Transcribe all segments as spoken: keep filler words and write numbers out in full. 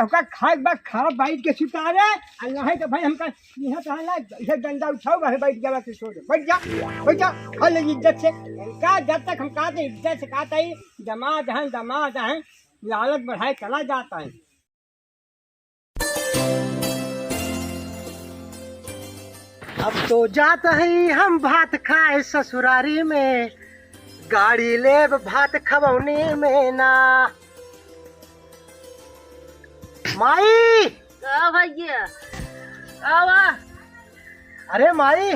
ओका खाए के बाद खा बैठ के सुता रे, आ नहीं तो भाई हमका यहाँ तो ना, इधर डंडा उठाओ, वहीं बैठ जावा तू, सो जा, बैठ जा, बैठ जा, खा ले इज्जत से। इनका जब तक हम कहते इज्जत से कहते ही, दमाद हैं, दमाद हैं, लालच बढ़ाए चला जाता है। अब तो जात हई हम भात खाए ससुरारी में, गाड़ी लेब भात खवौनी में ना। माई! का भैया? आवा। अरे माई,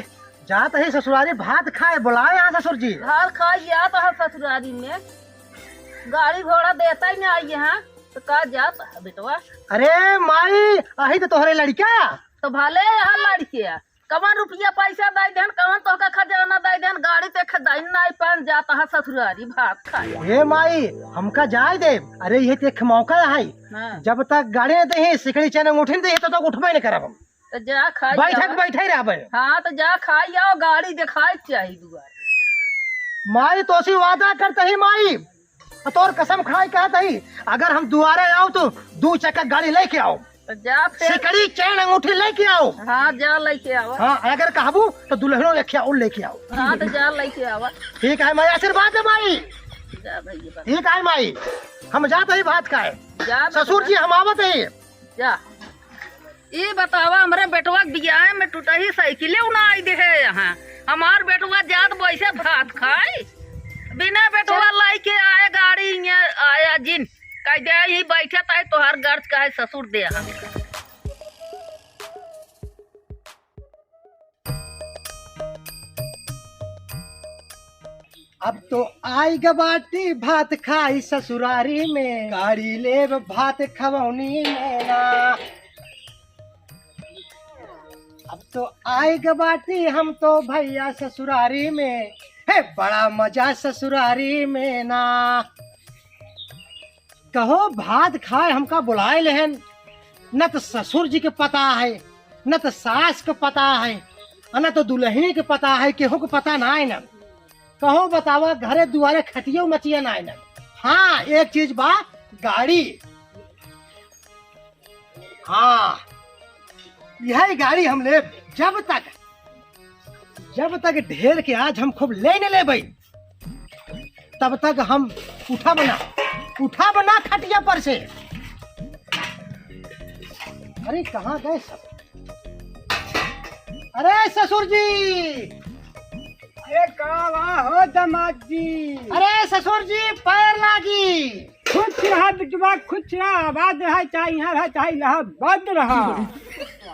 जात हई ससुरारी भात खाए, बोलाए यहाँ ससुर जी। भात खाए जात है ससुरारी में, गाड़ी घोड़ा देता ही ना आई यहाँ। तो का जात है बेटवा? अरे माई, अही तो तोहरे लड़का। तो भले यहाँ लड़के, कवन रुपया पैसा दे देन, कवन तोहका खजाना दे देन, गाड़ी ते खदाई नाई पान जात है ससुरारी भात खाए। हे माई, हमका जाए दे। अरे ये ते एक मौका है, हाँ। जब तक गाड़ी न दे, सिकड़ी चैन अंगूठी न दे, तब तक उठबे न करब हम। तो जा खाई बैठक जाओ। बैठे रहबे। हाँ, तो जा खाई आओ, गाड़ी दिखाई चाहिए दुआर। माई, तोसी वादा करत ही माई, तोर कसम खाई कहत ही, अगर हम दुआरे आओ तो दू चक्का गाड़ी लेके आओ। तो जा फिर। सिकड़ी चैन अंगूठी लेके आओ। हाँ, जा लेके आओ। हाँ, अगर कहबू तो दुल्हनो लेके आओ, लेके आओ। हाँ, तो जा लेके आवा। ठीक है माई, आशीर्वाद दे माई। जा भैया, बस। ठीक है माई, हम जात ही भात खाए। जा ससुर जी, भैया। हम आवत ही। जा। ई बतावा, हमरे बेटवा के बियाह में टूटही साइकिले उनाई दे है यहाँ। हमार बेटवा जात बैसे भात खाई, बिना बेटवा लाई के आए गाड़ी इहाँ आया जिन। कह दे ही बैठे ताई तोहार गर्ज का है ससुर दे यहाँ। अब तो आई ग बाटी भात खाई ससुरारी में, गाड़ी लेब भात खवौनी में ना। अब तो आई ग बाटी हम तो भैया ससुरारी में, हे बड़ा मजा ससुरारी में ना। कहो भात खाए हमका बुलाए लेहन, न त ससुर जी के पता है, न त सास के पता है, और न तो दुल्हनी के पता है, केहू के पता ना है ना। कहो बतावा, घरे दुआरे खटियो मचिया ना है ना। हाँ, एक चीज बा, गाड़ी। हाँ, यही गाड़ी हम लेब, जब तक, जब तक ढेर के आज हम खूब लेने लेबै, तब तक हम उठब ना, उठब ना खटिया पर से। अरे, कहाँ गए सब? अरे ससुर जी! अरे का बा हो दामाद जी? अरे ससुर जी, पैर लागी। खुश रहा बिटवा, खुश रहा, आबाद रहा, चाहे यहाँ रहा, चाहे इलाहाबाद रहा।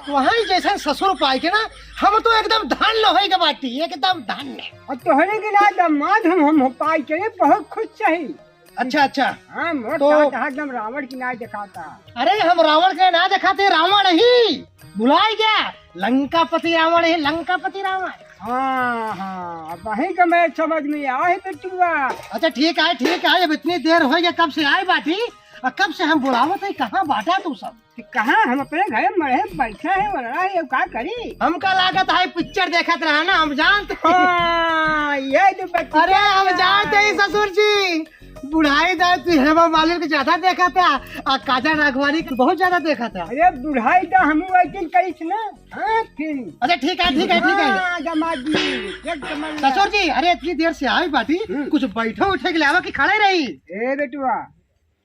तोहरे जैसन ससुर पाई के ना, हम तो एकदम धन्य होइ के बाटी, एकदम धन्य। और तोहरे के ना दामाद हम, हम हो पाई के बहुत खुश रही। अच्छा, अच्छा। हाँ, मोर तो साथ एकदम रावण की नाई दिखाता। अरे, हम रावण के ना दिखाते, रावण ही। भुलाई गया? लंकापति रावण है, लंकापति रावण। हाँ, हाँ, अब वही का मैं समझ में आए बिटुआ। अच्छा, ठीक है, ठीक है, अब इतनी देर होइ गया, कब से आए बाटी, और कब से हम बुलावत है, कहाँ बाटा तू सब? कि कहाँ हम अपने घरे मरे बैठा है, वरना है, अब का करी? हमका लागत है picture देखत रहा ना, हम जानत है। हाँ, ये तो बच्चा अरे, हम जानत है ससुर जी, बुढ़ाई दार तू हेमा मालिनी के ज्यादा देखत है, आ काजल राघवानी के बहुत ज्यादा देखत है। अरे, बुढ़ाई तो हम वैसे करीस ना। हाँ, फिर। अच्छा, ठीक है, ठीक है, ठीक है। हाँ, दामाद जी, एक दामाद जी। ससुर जी, अरे, इतनी देर से आई बाटी, हम्म। कुछ बैठो उठे के लिए आवा कि खड़े रही? ए बेटुआ,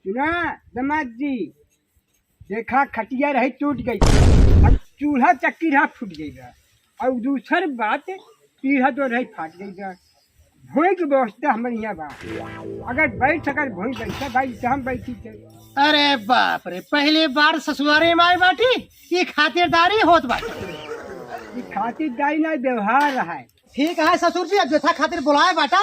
सुना, दामाद जी, देखा, खटिया रही टूट गई, अब चूल्हा चक्की रहा फूट गई बा। और दूसर बात, पीढ़ा तो रही फाट गई बा। भोई के व्यवस्था हमरे यहाँ बा, अगर बैठ सकर भोई बैठा भाई, तो हम बैठी थे। अरे बाप रे, पहली बार ससुरारी में आई बाटी, ये खातिरदारी होत बाटी। ये खातिरदारी ना, व्यवहार रहा है। ठीक है ससुर जी, अब जेथा खातिर बुलाए बाटा,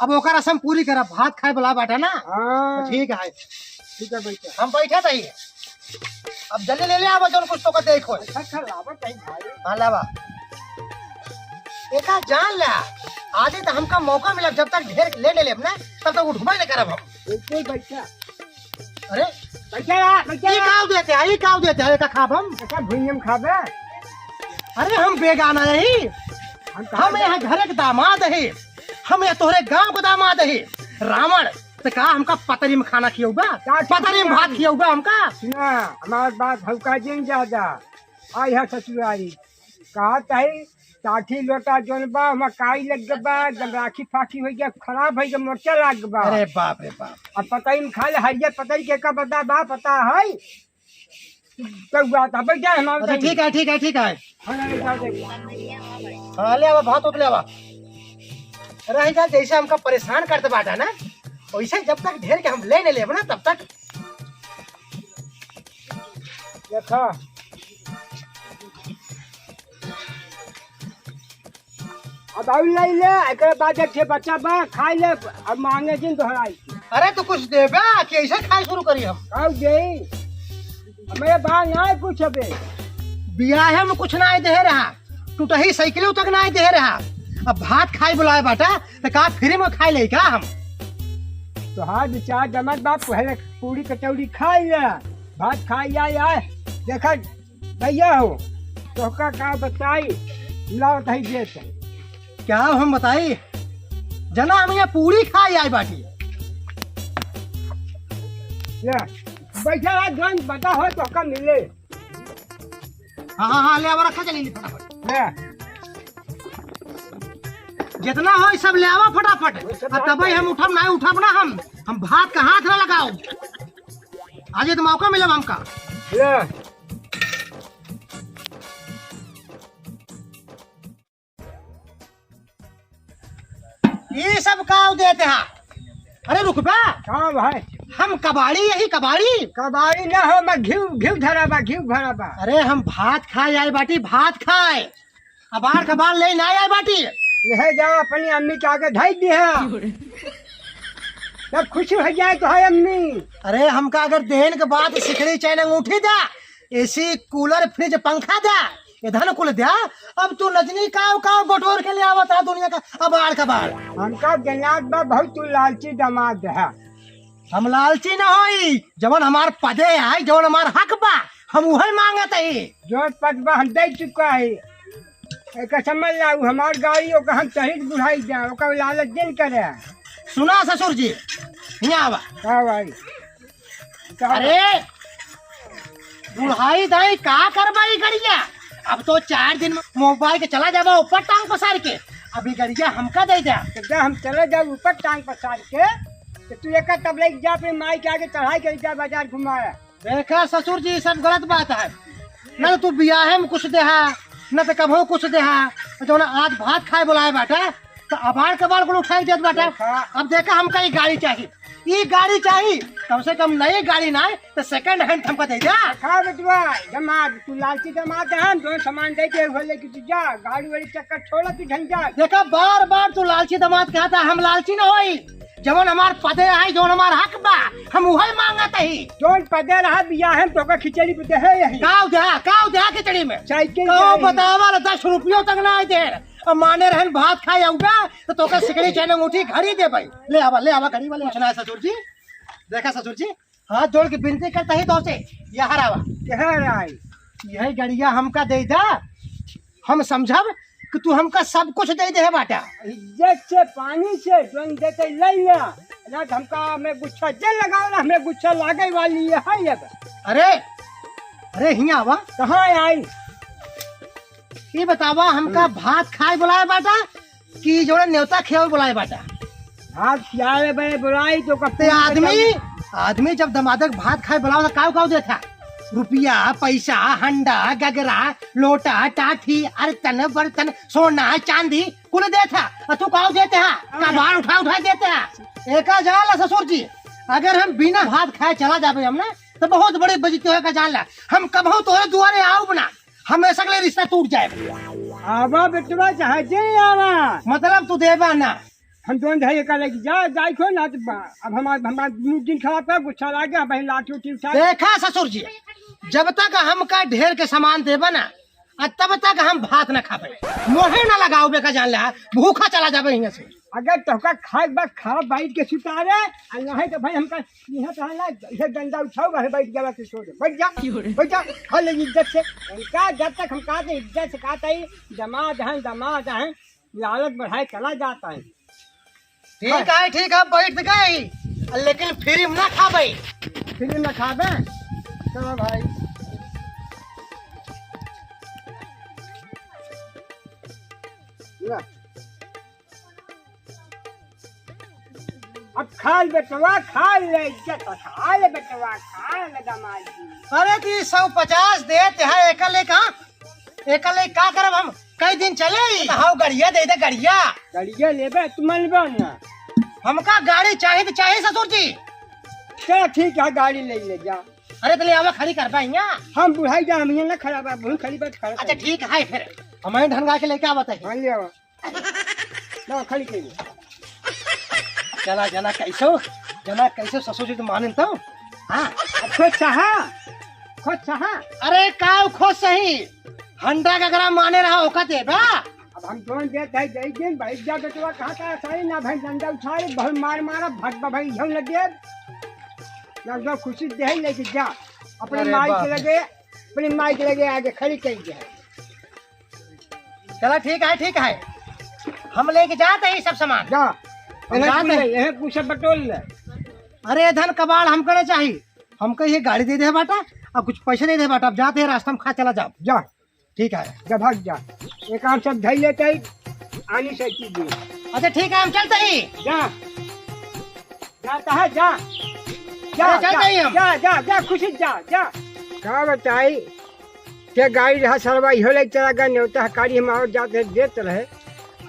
अब ओकर रसम पूरी करब। भात खाए बुलाए बाटा ना? हाँ। ठीक है। ठीक है, बैठा। हम बैठा तही। अब जल्दी ले ले आवा, जौन कुछ तोका देख होए। अच्छा, अच्छा, लावा तही भाई। हाँ, लावा। एका जान ला, आजे तो हमका मौका मिला, जब तक ढेर ले ले लेब ना, तब तक उठबे न करब हम। बिल्कुल बैठा। अरे, बैठा रहा, बैठा ई रहा। काव देते हैं, ई काव देते हैं, एका खाब हम? अच्छा, भुइयम खाबे? अरे, हम बेगाना नहीं, हम कहाँ हम गए? यहाँ घर के दामाद है, हम यहाँ तोहरे गांव के दामाद है। रावण, तो का हमका पतरी में खाना खियौबा? का पतरी में भात खियौबा हमका? सुना, हमार बात हल्का जिन ज्यादा। आई है ससुरारी। कहत है, टाठी लोटा जोन बा, हमार काई लग बा, एकदम राखी फाखी होइ गया, खराब होइ गया, मोर्चा लाग बा। अरे बाप रे बाप। अब पतरी में खा ले, हरियर पतरी के का पता बा, पता है? तो बात है, बैठ जा, हम अच्छा, ठीक है, ठीक है, ठीक है। हाँ, ले जाओ, ले जाओ। हाँ, ले आवा, भात उत ले आवा। रह जा, जैसे हमका परेशान करते बाटा ना, वैसे जब तक ढेर के हम ले नहीं लेब ना, तब तक। देखा। अब आउर ले ले, एकरे बाद एक ठे बच्चा बा, खाई ले, अब मांगे जिन दोहराई। अरे, तो कुछ देबा कि ऐसे खाए शुरू करी हम? काउ दे? हमें बा ना कुछ अबे। बियाहे में कुछ ना दे रहा, टूटही साइकिल तक ना दे रहा। अब भात खाई बुलाए बाटा, तो का फ्री में खाई ले का हम? तोहार विचार जमत बा, पहले पूरी कचौड़ी खाई ले, भात खाई आए, आए। देखा, भैया हो, तोहका का बताई, लाओ तही देत है। क्या हम बताई? जना हम यहाँ पूरी खाई आए बाटी। ले, बैठा रह, जौन बता हो तोहका मिले। हाँ, हाँ, हाँ, ले आवा, रखा चली फटाफट। ले। जितना हो, सब ले आवा फटाफट। वो सब आ, तबे हम उठब, ना उठब ना हम। हम भात का हाथ ना लगाओ। आज ये तो मौका मिला हमका। ले। ये सब काउ देत हा? अरे रुकबा। का भाई? हम कबाड़ी यही कबाड़ी। कबाड़ी ना हो, मैं घिउ, घिउ धरा बा, घिउ भरा बा। अरे हम भात खाए आए बाटी, भात खाए। अबार कबाड़ ले ना आए बाटी। ले जा, अपनी अम्मी के आगे धई दिया। तब खुशी हो जाए तो है अम्मी। अरे हमका अगर देन के बाद सिकड़ी चैन अंगूठी दा, एसी, कूलर, फ्रिज, पंखा द्या, इधन कुल द्या। अब तू नजनी काव काव बटोर के ले आवत है दुनिया का अबार कबार। हमका जनाब बा बहुत तू लालची दमाद है। हम लालची न होई, जवन हमार पदे है, जवन हमार हक बा, हम उहे मांगत है। जौन पद बा हम दे चुका है। एक समझ ला, उ हमार गाड़ी ओका हम सही बुढ़ाई द्या, ओका लालच जिन करे। सुना ससुर जी, हियाँ आवा। का भाई? अरे, बुढ़ाई दाई का करबा ई गड़िया? अब तो चार दिन में मोबाइल के चला जाबा ऊपर टांग पसार के। अभी गड़िया हमका दे दे। तो जा हम चले जाब ऊपर टांग पसार के, तो तू एक तब लेके जा, अपने माई के आगे चढ़ाई के जा, बाजार घुमाए। देखा ससुर जी, ई सब गलत बात है। न तो तू बियाहे में कुछ देहा, न तो कबहू कुछ देहा। जौन आज भात खाए बुलाए बाटा, तो अबाड़ कबाड़ कुल उठाई देत बाटा। देखा। अब देखा, हमका ई गाड़ी चाही, ई गाड़ी चाही, कम से कम नई गाड़ी ना, तो सेकंड हैंड हमका दे जा। देखा बेटवा, दमाद, तू लालची दमाद है, हम दोनों सामान दे दे, वो लेके तू जा, गाड़ी वाली चक्कर छोड़ा, तू झंझट। देखा, बार बार तू लालची दमाद कहत हा, हम लालची न होई। जवन हमार पदे आई, जवन हमार हक बा, हम उहे मांगत ही। जौन पदे रहा बियाहे में तोका खिचड़ी पे देहे यही। काव देहा, काव देहा खिचड़ी में? साइकिल काव देही। बतावा ला, दस रुपयो तक ना दे। अब माने रहन भात खाए आउबा, तो तोका सिकड़ी चैन अंगूठी घड़ी देबे। ले आवा, ले आवा घड़ी वाले। कुछ ना ससुर जी। देखा ससुर जी, हाथ जोड़ के विनती करता ही तो से, यहाँ आवा। यहाँ आई। यही गड़िया हमका दे दा, हम समझब कि तू हमका सब कुछ दे दे बाटा। इज्जत से पानी से जौन देते ले लिया। ना तो हमका हमें गुस्सा जे लगाओ ना, हमें गुस्सा लागे वाली है अब। अरे, अरे हियाँ आवा। कहाँ आई? ई बतावा, हमका हम्म। भात खाए बुलाए बाटा कि जोड़े नेवता खियावे बुलाए बाटा? भात खियावे बे बुलाई तो कब ते आदमी, आदमी जब दमादक भात खाए बुलावे तो काव काव देता? रुपया, पैसा, हंडा, गगरा, लोटा, टाठी, अरतन, बर्तन, सोना, चांदी, कुल देता। और तू काव देता? हाँ। कबाड़ उठा उठा देता। एका जान ला ससुर जी, अगर हम बिना भात खाए चला जाबे हम ना, तो बहुत बड़ी बेइज्जती होए का जान ला। हम कबहू तोहरे दुआरे आउब ना, हमेशा के लिए रिश्ता टूट जाए। आवा बेटवा, चाहे जे आवा। मतलब तू देबा ना? हम दोन भाई का लेके जा, जाई खो ना तो बा-, अब हमार, हमार मुंह दिन खराब कर, गुस्सा लाग गया, भाई लाठी उठी उठा। देखा ससुर जी, जब तक हमका ढेर के सामान देबा ना, आ तब तक हम भात ना खाबे। मोहे ना लगाओ बेका जान ला, भूखा चला जाबे यहाँ से। अगर तोहका खाए के बाद खा बैठ के सुता रे, आ नहीं तो भाई हमका यहाँ तो है ना, इधर डंडा उठाओ, वहीं बैठ जावा के सो जा। बैठ जा, बैठ जा, खा ले इज्जत से। इनका जब तक हम कहते इज्जत से कहते ही, दमाद हैं, दमाद हैं, लालच बढ़ाए चला जाता है। ठीक है, ठीक है, बैठ गई। लेकिन फ्री में ना खाबे। फ्री में ना खाबे? चलो भाई। ला। अब खा ले बेटवा, खा ले, इज्जत बचा ले बेटवा, खा ले दामाद जी। अरे तो ये सौ पचास देत है, एकर ले कहाँ? एकर ले का करब हम? कई दिन चले ही? तो हाँ, गड़िया दे दे, गड़िया। गड़िया लेबे, तू मनबे ना। हमका गाड़ी चाही तो चाही ससुर जी। चल ठीक है, गाड़ी ले ले जा। अरे तो ले आवा, खड़ी करबा हियाँ। हम बुढ़ाई जा, हम हियाँ ना खड़ा बा, बहुत खड़ी बात खड़ा अच्छा कर। ठीक है फिर, हम ढंगा के लेके आवत है। हाँ, ले आवा। ला, खड़ी कइले। चला, जना कैसो, जना कैसो ससुर जी के मानिन तो। हाँ। अब खुद चाहा, खुद चाहा। अरे, का खुद सही? हंडा का अगर माने रहा, ओका देबा? अब हम जोन देत है, दे दिन, बैठ जा बेटवा, कहाँ का सारी ना भाई, डंडा उछाले, बहुत मार मारा, भग भाई, हम लगे। ना जो खुशी दे, लेके जा। अपने अरे माई बाप के रे। लगे, अपने माई के लगे आगे खड़ी कइले। चला, ठीक है, ठीक है, हम लेके जात ही सब सामान। जा, हम एहे जात कुल है। ले, एहे कुल सब बटोर ले। अरे, धन कबाड़ हमका ना चाही, हमका ये गाड़ी दे दे बाटा, अब कुछ पैसे दे दे बाटा, अब जात ही, रास्ता में खा चला जाब। जा, ठीक है। जा, भाग जा, एक आम सब धई लेते ही, आनी से की दी। अच्छा, ठीक है, हम चलते ही। जा, जा, कहा जा, जा, अरे, चलते जा, ही हम। जा, जा, जा, खुशी जा, जा। का बताई, के गाड़ी रहा सरवा, इहो लेके चला गया, नेवता हकारी हम आवत जात रहे, देत रहे।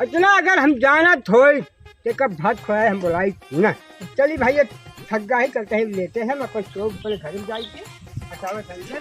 इतना अगर हम जानत होई, ते कब भात खोया हम बोलाई ना। चली भाई, ये थक गया ही, चलते ही लेते हैं, मैं कोई चौक पर घर में जाई के, हटावे चल के।